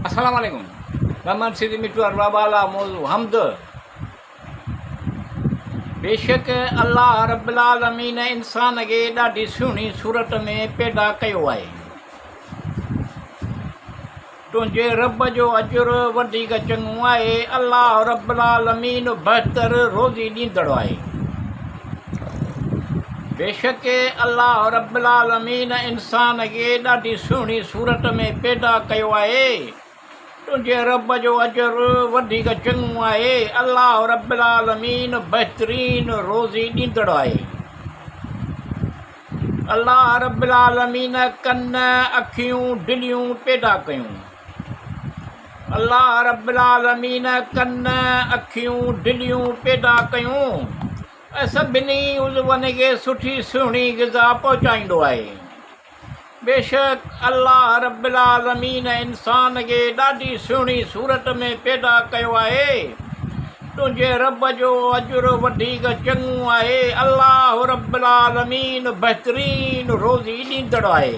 السلام عليڪم محمد سيدي مٺو ارباب اعليٰ موضوع حمد بيشڪ الله رب العالمين انسان کي ڏاڍي سهڻي صورت ۾ پيدا ڪيو آهي تنهنجي رب جو اجر وڌيڪ چڱو آهي الله رب العالمين بهتر روزي ڏيندڙ آهي بيشڪ الله رب العالمين انسان کي ڏاڍي سهڻي صورت ۾ پيدا ڪيو آهي. تنهنجي رب جو اجر وڌيڪ چڱو آهي. الله رب العالمين بهترين روزي ڏيندڙ آهي. الله رب العالمين ڪن، اکيون، دليون پيدا ڪيون. الله رب العالمين ڪن، اکيون، دليون پيدا ڪيون. ۽ سڀني عضون کي سٺي سهڻي غذا پهچائيندو آهي. بيشڪ الله رب العالمين انسان کي ڏاڍي سهڻي صورت ۾ پيدا ڪيو آهي. تنهنجي رب جو اجر وڌيڪ چڱو آهي. الله رب العالمين بهترين روزي ڏيندڙ آهي.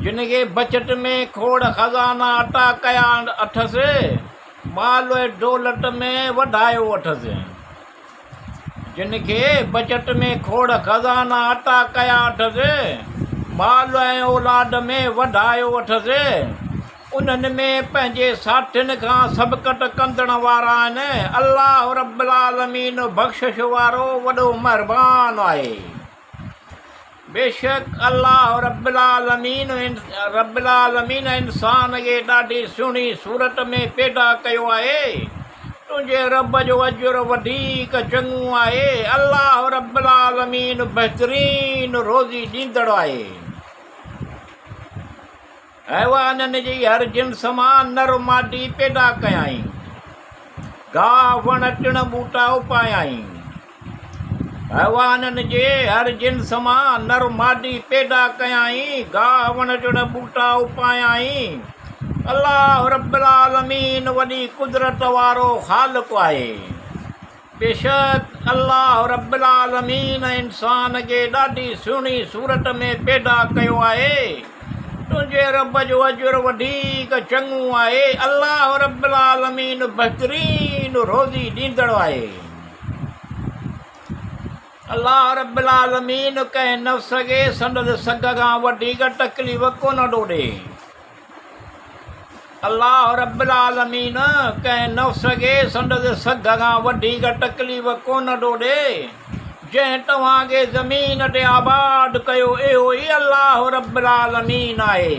جن کي بچت ۾ کوڙ خزانا عطا ڪيا اٿس. مال ۽ دولت ۾ وڌايو اٿس. جن کي بچت ۾ کوڙ خزانا عطا ڪيا اٿس، مال ۽ اولاد ۾ وڌايو اٿس. انهن ۾ پنهنجي ساٿين کان سبقت ڪندڙ وارا آهن. الله رب العالمين بخشش وارو وڏو مهربان آهي. بيشڪ الله رب العالمين رب العالمين انسان کي ڏاڍي سهڻي صورت ۾ پيدا ڪيو آهي. تنهنجي رب جو اجر وڌيڪ چڱو آهي. الله رب العالمين بهترين روزي ڏيندڙ آهي. حيوانن جي هر جنس مان نر مادي پيدا ڪيائين. گاهه، وڻ، ٽڻ، ٻوٽا اپايائين. حيوانن جي هر جنس مان نر مادي پيدا ڪيائين. گاهه، وڻ، ٽڻ، ٻوٽا اپايائين. الله رب العالمين وڏي قدرت وارو خالق آهي. بيشڪ الله رب العالمين انسان کي ڏاڍي سهڻي صورت ۾ پيدا ڪيو آهي. تنهنجي رب جو اجر وڌيڪ چڱو آهي. الله رب العالمين بهترين روزي ڏيندڙ آهي. الله رب العالمين ڪنهن نفس کي سندس سگهه کان وڌيڪ تڪليف ڪونه ٿو ڏئي. الله رب العالمين ڪنهن نفس کي سندس سگهه کان وڌيڪ تڪليف ڪونه ٿو ڏئي. جنهن توهان کي زمين تي آباد ڪيو اهو ئي الله رب العالمين آهي.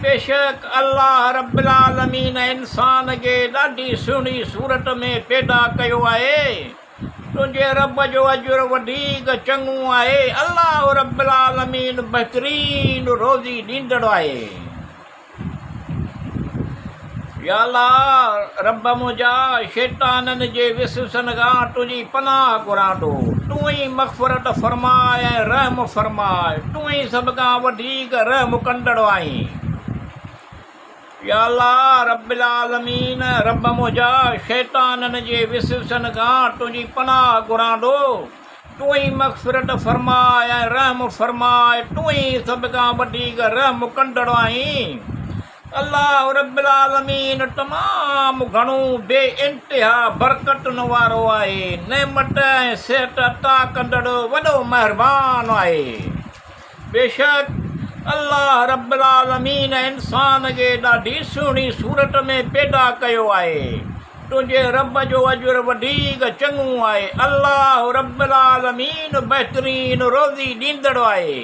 بيشڪ الله رب العالمين انسان کي ڏاڍي سهڻي صورت ۾ پيدا ڪيو آهي. تنهنجي رب جو اجر وڌيڪ چڱو آهي، الله رب العالمين بهترين روزي ڏيندڙ آهي. يا الله! رب منهنجا! شيطانن جي وسوسن کان تنهنجي پناهه گهران ٿو. تون ئي مغفرت فرماء ۽ رحم فرماء، تون ئي سڀ کان وڌيڪ رحم ڪندڙ آهين. يا الله رب العالمين رب منهنجا شيطانن جي وسوسن کان تنهنجي پناهه گهران ٿو، تون ئي مغفرت فرماء ۽ رحم فرماء، تون ئي سڀ کان وڌيڪ رحم ڪندڙ آهين. الله رب العالمين تمام گهڻو بي انتها برڪتن وارو آهي، نعمت ۽ صحت عطا ڪندڙ وڏو مهربان آهي. بيشڪ الله رب العالمين انسان کي ڏاڍي سهڻي صورت ۾ پيدا ڪيو آهي. تنهنجي رب جو اجر وڌيڪ چڱو آهي. الله رب العالمين بهترين روزي ڏيندڙ آهي.